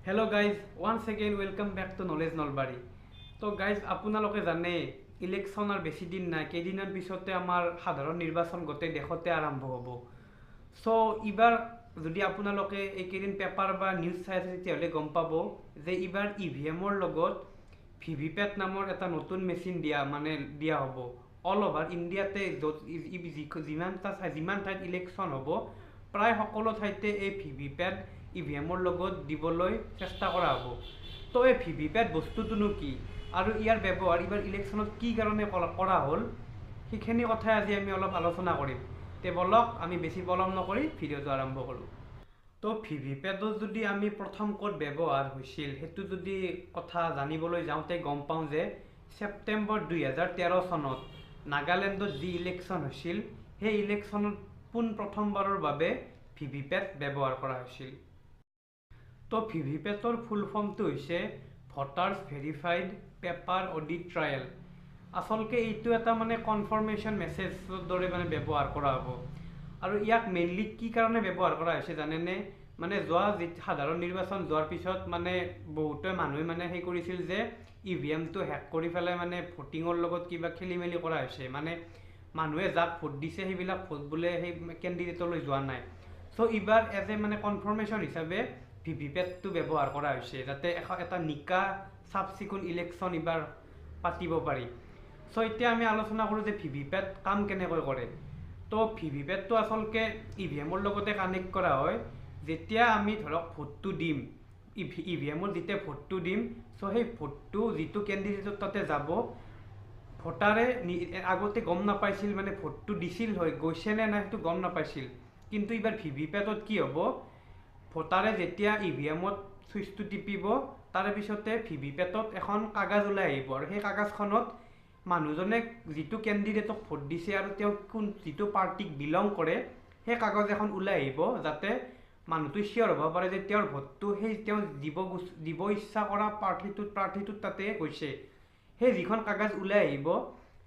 Hello guys, once again welcome back to Knowledge Nalbari. তো guys, আপোনালোকে জানে ইলেকশ্যনৰ বেছি দিন নাই, কেইদিনমান পিছতে আমাৰ সাধাৰণ নিৰ্বাচন গোটেই দেশতে আৰম্ভ হ'ব। চ' এইবাৰ যদি আপোনালোকে এইকেইদিন পেপাৰ বা নিউজ চাই আছে, তেতিয়াহ'লে গম পাব যে এইবাৰ ইভিএমৰ লগত ভিভিপেট নামৰ এটা নতুন মেচিন দিয়া হ'ব। অল অভাৰ ইণ্ডিয়াতে য'ত যিমানটা যিমান ঠাইত ইলেকশ্যন হ'ব, প্ৰায় সকলো ঠাইতে এই ভিভিপেট ইভিএমৰ লগত দিবলৈ চেষ্টা কৰা হ'ব। তো এই ভিভিপেট বস্তুটোনো কি আৰু ইয়াৰ ব্যৱহাৰ এইবাৰ ইলেকশ্যনত কি কাৰণে কৰা হ'ল, সেইখিনি কথাই আজি আমি অলপ আলোচনা কৰিম। তে বলক, আমি বেছি পলম নকৰি ভিডিঅ'টো আৰম্ভ কৰোঁ। তো ভিভিপেটত যদি আমি প্ৰথম ক'ত ব্যৱহাৰ হৈছিল, সেইটো যদি কথা জানিবলৈ যাওঁতে গম পাওঁ যে ছেপ্টেম্বৰ 2013 চনত নাগালেণ্ডত যি ইলেকশ্যন হৈছিল, সেই ইলেকশ্যনত পোনপ্ৰথমবাৰৰ বাবে ভিভিপেট ব্যৱহাৰ কৰা হৈছিল। তো ভিভিপেটৰ ফুল ফৰ্মটো হৈছে Voters Verified Paper Audit Trail। আচলতে এইটো এটা মানে কনফাৰ্মেশ্যন মেছেজৰ দৰে মানে ব্যৱহাৰ কৰা হ'ব। আৰু ইয়াক মেইনলি কি কাৰণে ব্যৱহাৰ কৰা হৈছে জানেনে? মানে যোৱা যি সাধাৰণ নিৰ্বাচন যোৱাৰ পিছত মানে বহুতে মানুহে মানে সেই কৰিছিল যে ইভিএমটো হেক কৰি পেলাই মানে ভোটিঙৰ লগত কিবা খেলি মেলি কৰা হৈছে, মানে মানুহে যাক ভোট দিছে সেইবিলাক ভোট বোলে সেই কেণ্ডিডেটলৈ যোৱা নাই। চ' এইবাৰ এজ এ মানে কনফাৰ্মেশ্যন হিচাপে ভিভিপেটটো ব্যৱহাৰ কৰা হৈছে, যাতে এটা নিকা চাফ চিকুণ ইলেকশ্যন এইবাৰ পাতিব পাৰি। চ' এতিয়া আমি আলোচনা কৰোঁ যে ভিভিপেট কাম কেনেকৈ কৰে। তো ভিভিপেটটো আচলতে ইভিএমৰ লগতে কানেক্ট কৰা হয়। যেতিয়া আমি ধৰক ভোটটো দিম, ইভিএমত যেতিয়া ভোটটো দিম, চ' সেই ভোটটো যিটো কেণ্ডিডেটৰ তাতে যাব, ভোটাৰে আগতে গম নাপাইছিল, মানে ভোটটো দিছিল হয় গৈছে নে নাই সেইটো গম নাপাইছিল। কিন্তু এইবাৰ ভিভিপেটত কি হ'ব, ভোটাৰে যেতিয়া ইভিএমত চুইচটো টিপিব, তাৰে পিছতে ভিভিপেটত এখন কাগজ ওলাই আহিব আৰু সেই কাগজখনত মানুহজনে যিটো কেণ্ডিডেটক ভোট দিছে আৰু তেওঁ কোন যিটো পাৰ্টিক বিলং কৰে, সেই কাগজ এখন ওলাই আহিব, যাতে মানুহটো চিয়'ৰ হ'ব পাৰে যে তেওঁৰ ভোটটো সেই তেওঁ দিব ইচ্ছা কৰা প্ৰাৰ্থীটোত তাতে গৈছে। সেই যিখন কাগজ ওলাই আহিব,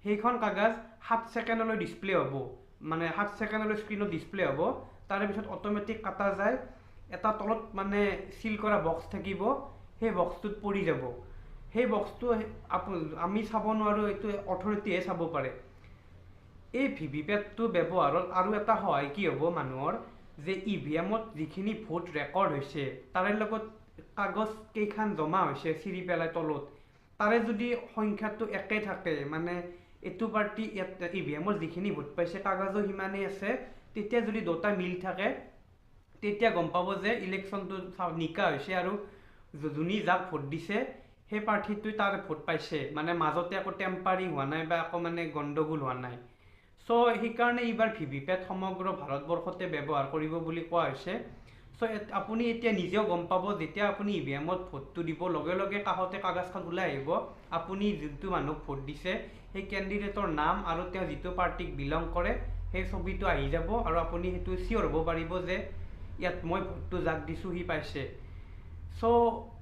সেইখন কাগজ 7 ছেকেণ্ডলৈ ডিছপ্লে হ'ব, মানে 7 ছেকেণ্ডলৈ স্ক্ৰীণত ডিছপ্লে হ'ব। তাৰে পিছত অট'মেটিক কাটা যায়, এটা তলত মানে চিল কৰা বক্স থাকিব, সেই বক্সটোত পৰি যাব। সেই বক্সটো আমি চাব নোৱাৰোঁ, এইটো অথৰিটিয়ে চাব পাৰে। এই ভিভিপেটটো ব্যৱহাৰত আৰু এটা সহায় কি হ'ব মানুহৰ, যে ইভিএমত যিখিনি ভোট ৰেকৰ্ড হৈছে তাৰে লগত কাগজ কেইখন জমা হৈছে চিৰি পেলাই তলত, তাৰে যদি সংখ্যাটো একে থাকে, মানে এইটো পাৰ্টি ইয়াত ইভিএমত যিখিনি ভোট পাইছে কাগজো সিমানেই আছে, তেতিয়া যদি দুটা মিল থাকে তেতিয়া গম পাব যে ইলেকশ্যনটো নিকা হৈছে আৰু যোনে যাক ভোট দিছে সেই প্ৰাৰ্থীটোৱে তাৰ ভোট পাইছে, মানে মাজতে একো টেম্পাৰিং হোৱা নাই বা একো মানে গণ্ডগোল হোৱা নাই। চ' সেইকাৰণে এইবাৰ ভিভিপেট সমগ্ৰ ভাৰতবৰ্ষতে ব্যৱহাৰ কৰিব বুলি কোৱা হৈছে। চ' আপুনি এতিয়া নিজেও গম পাব, যেতিয়া আপুনি ইভিএমত ভোটটো দিব, লগে লগে কাষতে কাগজখন ওলাই আহিব, আপুনি যোনটো মানুহক ভোট দিছে সেই কেণ্ডিডেটৰ নাম আৰু তেওঁ যিটো পাৰ্টিক বিলং কৰে সেই ছবিটো আহি যাব আৰু আপুনি সেইটো চিয়'ৰ হ'ব পাৰিব যে ইয়াত মই ভোটটো যাক দিছোঁ সি পাইছে। চ'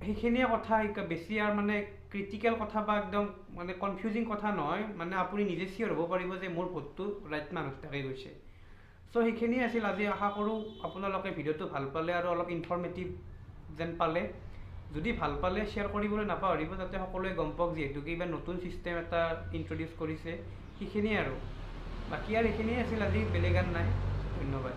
সেইখিনিয়ে কথা, বেছি আৰু মানে ক্ৰিটিকেল কথা বা একদম মানে কনফিউজিং কথা নহয়, মানে আপুনি নিজে চিয়'ৰ হ'ব পাৰিব যে মোৰ ভোটটো ৰাইট মানুহ তাকে গৈছে। চ' সেইখিনিয়ে আছিল আজি। আশা কৰোঁ আপোনালোকে ভিডিঅ'টো ভাল পালে আৰু অলপ ইনফৰ্মেটিভ যেন পালে। যদি ভাল পালে শ্বেয়াৰ কৰিবলৈ নাপাহৰিব, যাতে সকলোৱে গম পাওক, যিহেতুকে এইবাৰ নতুন ছিষ্টেম এটা ইণ্ট্ৰডিউচ কৰিছে। সেইখিনিয়ে আৰু বাকী আৰু এইখিনিয়ে আছিল আজি, বেলেগ আৰু নাই। ধন্যবাদ।